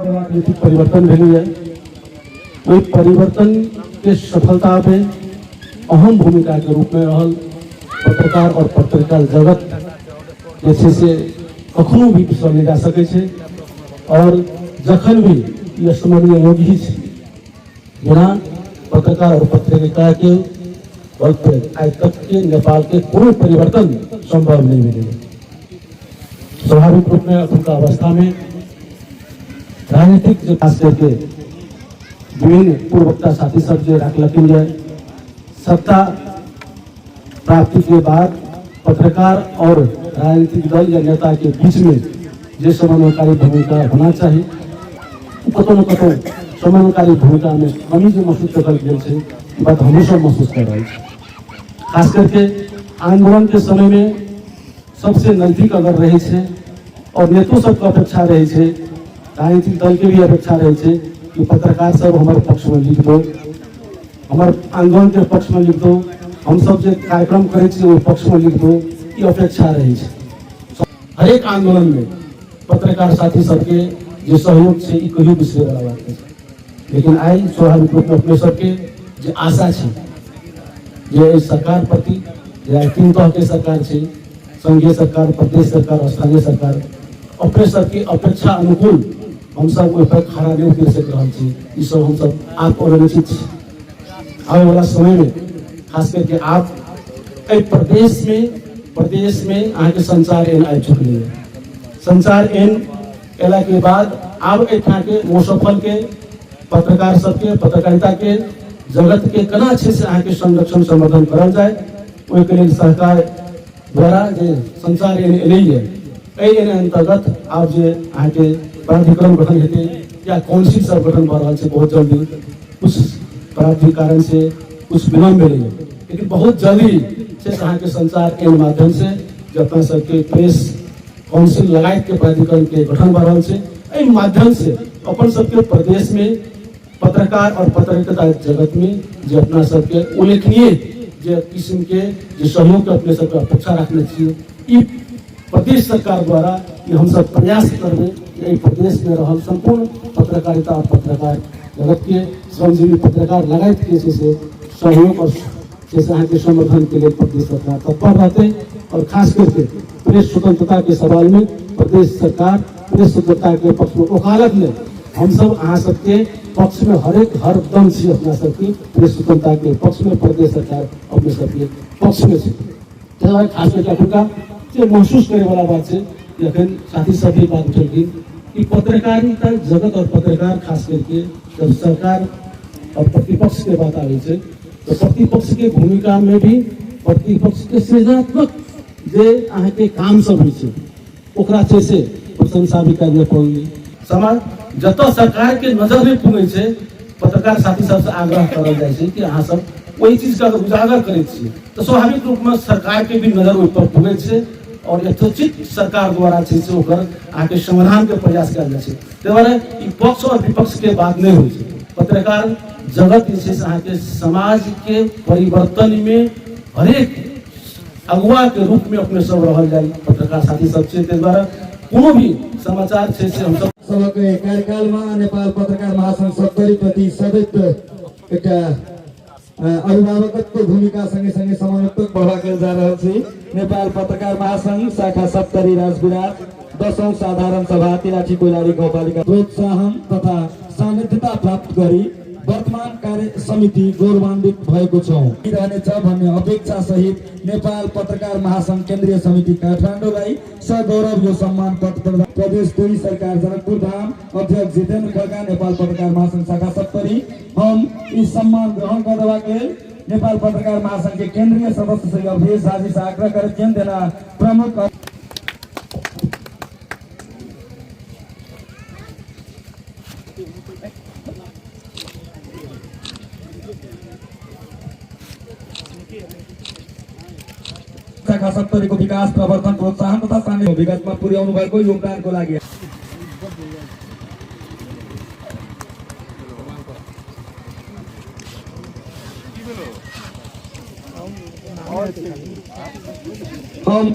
राजनीतिक परिवर्तन भेलैए, ओहि परिवर्तनके सफलतामे अहम भूमिकाके रूपमे रहल पत्रकार और पत्रकार जगत जे छै से कखनो भी बिसरल नहि जा सकै छै। और जखन भी ई स्मरणीय योग ही छै, बिना पत्रकार और पत्रिका के बल पर आइ तक के नेपाल के कोनो परिवर्तन संभव नहीं भेलै। स्वाभाविक रूप में अखुनका अवस्था में राजनीतिक जे खास करके विभिन्न पूर्ववक्ता साथी सब जे रखलखिन जे सत्ता प्राप्ति के बाद पत्रकार और राजनीतिक दल या नेता के बीच में जे समन्वयकारी भूमिका होना चाहिए, कतौ न कतौ समन्वयकारी भूमिका में कमी जे महसूस कयल गेल छै, ई बात हमहूँ सब महसूस कर रहल छी। खास करके आंदोलन के समय में सबसे नजदीक अगर रहै छै और नेतो सबके अपेक्षा रहै छै, राजनीतिक दल के भी अपेक्षा रहै छै कि पत्रकार सब हमर पक्ष में लिख दो, हमर आंदोलन के पक्ष में लिख दो, हम सब जे कार्यक्रम करै छी ओहि पक्ष में लिख दो, ई अपेक्षा रहै छै। हरेक आंदोलन में पत्रकार साथी सबके जे सहयोग छै ई कहियो बिसरे वाला बात नहि छै। लेकिन आइ स्वाभाविक रूप में अपने सबके जे आशा छै जे एहि सरकार प्रति, जे आइ तीन तरह के सरकार छै, संघीय सरकार, प्रदेश सरकार, स्थानीय सरकार, अपने सबके अपेक्षा अनुकूल हमसब ओहि पर खड़ा नहि उतरि सकि रहल छी। ई सब हमसब आत्मअवलोकित छी। आबै वाला समय में खास करके आप एहि प्रदेश में अहाँके संचार एन आबि चुकलैए। संचार एन अयला के बाद आब एहिठाम के मुसफल के पत्रकार सबके, पत्रकारिता के जगत के केना छै से अहाँके संरक्षण संवर्धन करल जाय, ओहिके लेल सरकार द्वारा जे संचार एन एलैए, एहि एन अंतर्गत आब जे अहाँके प्राधिकरण गठन हेतै या काउंसिल सब गठन भऽ रहल छै बहुत जल्दी। कुछ प्राधिकरण से कुछ विलम्ब भेलैए, लेकिन बहुत जल्दी से अहाँके संचार एन माध्यम से जे अपना सबके प्रेस काउंसिल लगायत के प्राधिकरण के गठन भऽ रहल छै, एहि माध्यम से अपन सबके प्रदेश में पत्रकार और पत्रकारिता जगत में जे अपना सबके उल्लेखनीय जे किस्म के जे सहयोग के अपने सबके अपेक्षा रखने छियै, ई प्रदेश सरकार द्वारा ई हमसब प्रयास करबै कि एहि प्रदेश में रहल संपूर्ण पत्रकारिता और पत्रकार जगत के श्रमजीवी पत्रकार लगायत के छै से सहयोग और जैसे अहाँके समर्थन के लिए प्रदेश सरकार तत्पर रहते। और खास करके प्रेस स्वतंत्रता के सवाल में प्रदेश सरकार प्रेस स्वतंत्रता के पक्ष में वकालत में हम सब अहाँ सबके पक्ष में हरेक हर दम छी। अपना सबके प्रेस स्वतंत्रता के पक्ष में प्रदेश सरकार अपने सबके पक्ष में छै। ताहि दुआरे खास करके अखुनका जे महसूस करे वाला बात छै कि अखन साथी सब भी बात उठेलखिन कि पत्रकारिता जगत और पत्रकार खास करके जब सरकार और प्रतिपक्ष के बात आबै छै तो प्रतिपक्ष के भूमिका में भी प्रतिपक्ष के सृजनात्मक जे अहाँके काम सब होइ छै ओकरा छै से प्रशंसा भी कयल पड़ली। समाज जतऽ सरकार के नजर नहि पुगै छै, पत्रकार साथी सबसँ आग्रह करल जाइ छै कि अहाँ सब ओहि चीजके अगर उजागर करै छियै तऽ स्वाभाविक रूपमे सरकारके भी नजर ओहिपर पुगै छै और यथोचित सरकार द्वारा छै से ओकर अहाँके समाधानके प्रयास कयल जाइ छै। ताहि दुआरे ई पक्ष और विपक्षके बात नहि होइ छै। पत्रकार जगत जे छै से अहाँके समाजके परिवर्तनमे हरेक अगुआ के रूप में अपने सब रहल जाय पत्रकार साथी सब छै। ताहि दुआरे कोनो भी समाचार छै से हमसब सबक कार्यकालमा नेपाल पत्रकार महासंघ सत्तरी प्रति सदैव एकटा अभिभावकत्व भूमिका सँगै सँगै समन्वयत्मक प्रभाव कयल जा रहल छै। नेपाल पत्रकार महासंघ शाखा सप्तरी राजविराज दशौं साधारण सभा तिलाठी कोइलारी गाउँपालिका प्रोत्साहन तथा सान्निध्यता प्राप्त गरी वर्तमान कार्य समिति गौरवान्वित भएको छौँ रहनेछ भन्ने अपेक्षा सहित नेपाल पत्रकार महासंघ केन्द्रीय समिति काठमाडौँलाई सगौरव यो सम्मान पत्र प्रदान। प्रदेश 2 सरकार जनकपुर धाम अध्यक्ष जितेन्द्र खड्का नेपाल पत्रकार महासंघ शाखा सप्तरी हम ई सम्मान ग्रहण करबाक लेल नेपाल पत्रकार महासंघ के केन्द्रीय सदस्य श्री अवधेश झाजी से आग्रह करैत छियनि। तेना प्रमुख शाखा सप्तरीको विकास प्रवर्धन प्रोत्साहन तथा सान्निध्य विगतमा पुर्याउनु भएको योगदानको लागि हम